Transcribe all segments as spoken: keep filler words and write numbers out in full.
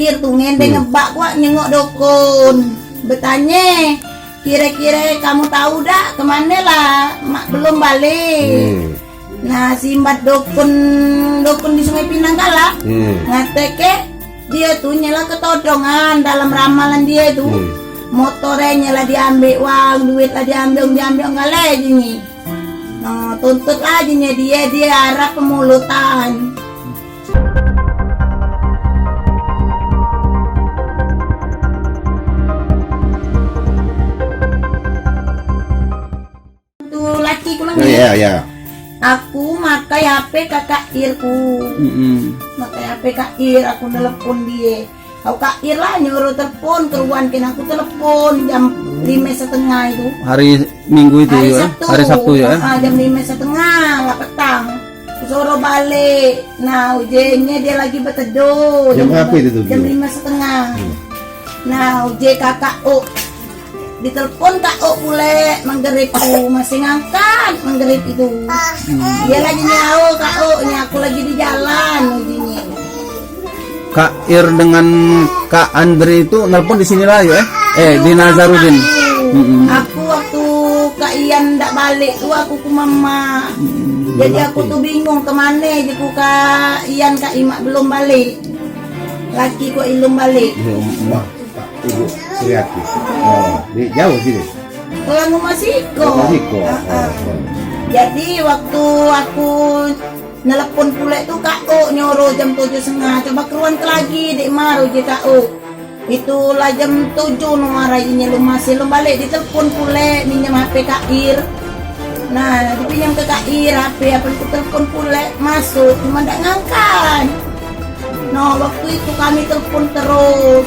Kir tu ngendeng ngebak kuak nyengok dukun. Betanye, "Kire-kire kamu tahu dak kemane lah mak belum balik?" Nah, simbat dukun, dukun di Sungai Pinang kala, ngateke dia tu nyela ketodongan dalam ramalan dia tu. Motore nyela diambek wang, duit lah diambek, diambek wang gale jinyi. Nah, tuntut lah jinyi dia, dia arah pemulutan. Tu laki ku nang. Ya, ya. Aku makai H P kakak Ir ku. Makai H P kak Ir, aku nelepon dia. Kau kak Ir lah nyuruh telepon, keruan kena aku telepon jam lima setengah itu. Hari Minggu itu. Hari ya? Sabtu. Hari Sabtu ya? Ah, jam lima setengah lah petang. Suruh balik. Nah, ujenye dia lagi beteduh. Jam berapa itu tuh? Jam lima setengah. Nah, uje kakak Uk. Ditelepon kak Uk pule, menggerip tu masih ngangkat, menggerip itu. Dia lagi nyau kak Uk, ni aku lagi di jalan, ujinye. Kak Ir dengan Kak Andri itu nelpon di sini lah ya, eh? Eh, di Nazarudin. Aku waktu Kak Ian ndak balik tu aku ke mama. Jadi aku tu bingung kemane je ku Kak Ian, Kak Imak belum balik. Laki ku ilum balik. Ibu Suriati. Oh, di jauh sini. Kalau rumah siko. Rumah siko. Jadi waktu aku nelepon pulek tu Kak Uk nyuruh jam tujuh setengah. Coba keruan ke lagi, dek maru je Kak Uk. Itulah jam tujuh no marai inye lum masih lum balik, ditelepon pulek minjem H P Kak Ir. Nah, dipinjam ke Kak Ir H P, apa ku telepon pulek, masuk, cuma ndak ngangkat. No, waktu itu kami telepon terus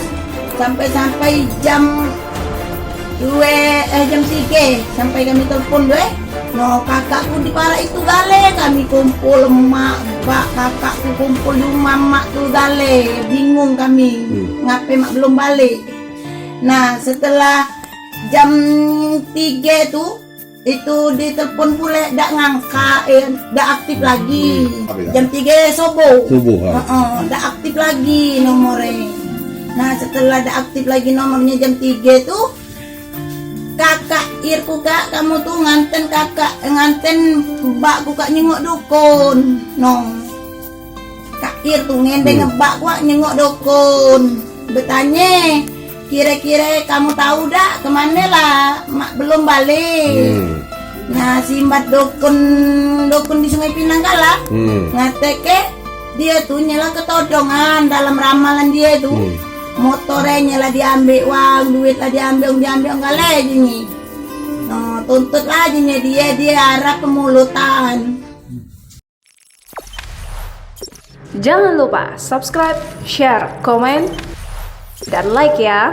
sampai-sampai jam due, eh, jam tiga sampai kami telepon due. No, kakakku di parak itu gale, kami kumpul emak, bak, kakakku kumpul di rumah emak tu gale, bingung kami, ngape mak belum balik. Nah, setelah jam tiga tu, itu ditelepon pule, dak ngangkat, eh, dak aktif lagi. Jam tiga subuh. Subuh, ha. Heeh, dak aktif lagi nomornya. Nah, setelah dak aktif lagi nomornya jam tiga tu, kakak Ir ku kak, kamu tu nganten kakak, nganten bak ku kak nyengok dukun. No. Kak Ir tu ngendeng ngebak kuak nyengok dukun. Betanye, "Kire-kire kamu tahu dak kemane lah mak belum balik?" Nah, simbat dukun, dukun di Sungai Pinang kala, ngateke dia tu nyela ketodongan dalam ramalan dia tu. Motore nyela diambek wang, duit lah diambek, diambek wang gale jinyi. No, tuntut lah jinyi dia, dia arah pemulutan. Jangan lupa subscribe, share, komen, dan like ya.